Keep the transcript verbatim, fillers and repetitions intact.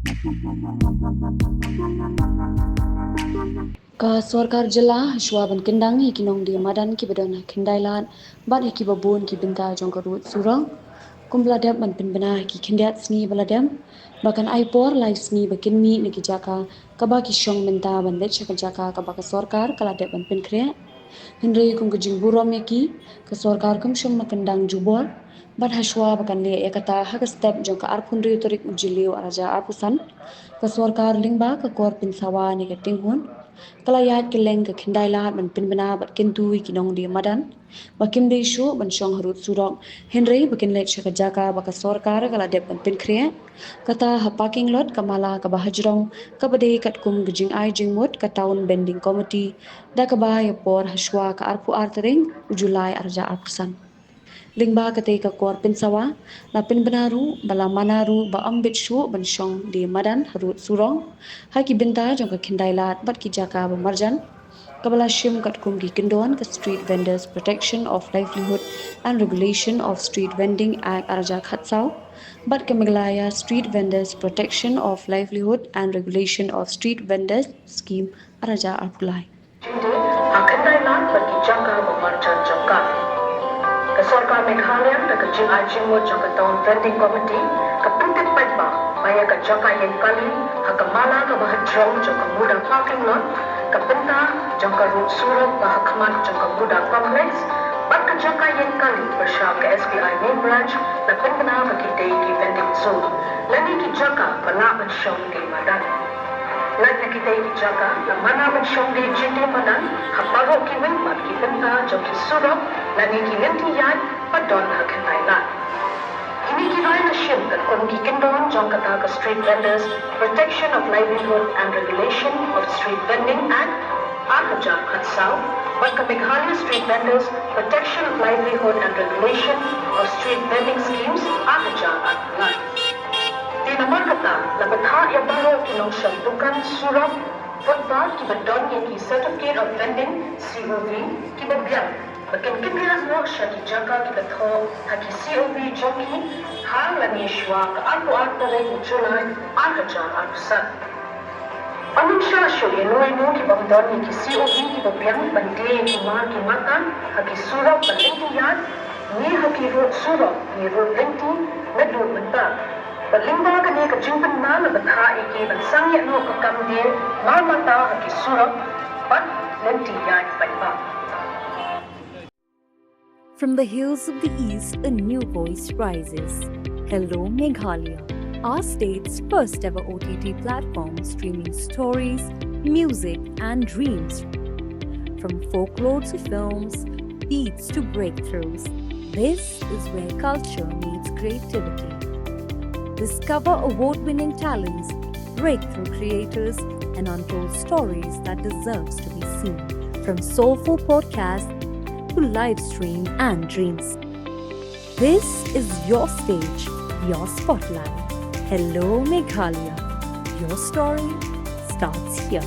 Ka sorkar jylla ha shuwa ban kyndang ïa ki nongdie madan kiba don ha Khyndailad bad ïa kiba bun ki bynta jong ka rud surok, kumba la dep ban pynbna ha ki khyndiat sngi ba la dep, ba kan ai por lai sngi ba kin mih na ki jaka kaba ki shong mynta ban leit sha ka jaka kaba ka sorkar ka la dep ban pynkhreh. Hynrei kum ka jingburom ïa ki, ka sorkar kam shym la kyndang jubor bad ha shuwa ba kan leh ïa kata ha ka step jong ka arphew hynriew tarik u Jylliew arhajar arphew san, ka sorkar lyngba ka kor pynsawa ne ka Tinghunt ka la ïaid kylleng ka Khyndailad ban pynbna bad kyntu ïa ki nongdie madan ba kim dei shuh ban shong ha rud surok, hynrei ba kin leit sha ka jaka ba ka sorkar ka la dep ban pynkhreh, kata ha parking lot ka mala kaba hajrong kaba dei katkum ka jingai jingmut ka Town Bending Committee da kaba ïa por ha shuwa ka arphew ar tarik u July arhajar arphew san. Lyngba katei ka kor pynsawa la pynbna ruh ba la mana ruh ba ym bit shuh ban shong die madan ha rud surok ha ki bynta jong ka Khyndailad bad ki jaka ba marjan, kaba la shim katkum ki kyndon ka Street Vendors Protection of Livelihood and Regulation of Street Vending Act arhajar khatsaw bad ka Meghalaya Street Vendors Protection of Livelihood and Regulation of Street Vendors Scheme arhajar arphew lai. Jingdie ha Khyndailad bad ki jaka ba marjan jong ka. Ka sorkar Meghalaya da ka jingai jingmut jong ka Town Vending Committee ka pyntip paidbah ba ïa ka jaka ïeng kali ha ka mala kaba hajrong jong ka Muda parking lot, ka bynta jong ka rud surok ba ha khmat jong ka Muda complex bad ka jaka ïeng kali pyrshah ka S B I main branch la pynbna ba ki dei ki vending zone lane ki jaka ba lah ban shong die madan. Lait na kitei ki jaka la mana ban shong die jingdie madan ha baroh kiwei pat ki bynta jong ki surok lane ki lynti ïaid ba don ha Khyndailad. Kine ki rai la shim katkum ki kyndon jong kata ka Street Vendors Protection of Livelihood and Regulation of Street Vending Act arhajar khatsaw bad ka Meghalaya Street Vendors Protection of Livelihood and Regulation of Street Vending Schemes arhajar arphew lai. Te namar kata la bthah ïa baroh ki nongshong dukan surok, footpath kiba don ïa ki Certificate of Vending, C O V, kiba biang ba kin kyndit noh sha ki jaka kiba thoh ha ki C O V jong ki ha lane shuwa ka arphew ar tarik u July arhajar arphew san. Ym shah shuh ïa no ïa no ki bym don ïa ki C O V kiba biang ban die ïa ki mar ki mata ha ki surok ba lynti ïaid ne ha ki rud surok ne rud lynti naduh mynta. Bad lyngba kane ka jingpynbna la bthah ïa ki ban sangeh noh ka kam die mar mata ha ki surok bad lynti ïaid paidbah. From the hills of the East, a new voice rises. Hello Meghalaya, our state's first ever O T T platform streaming stories, music, and dreams. From folklore to films, beats to breakthroughs, this is where culture meets creativity. Discover award winning talents, breakthrough creators, and untold stories that deserves to be seen. From soulful podcasts to live stream and dreams. This is your stage, your spotlight. Hello Meghalaya. Your story starts here.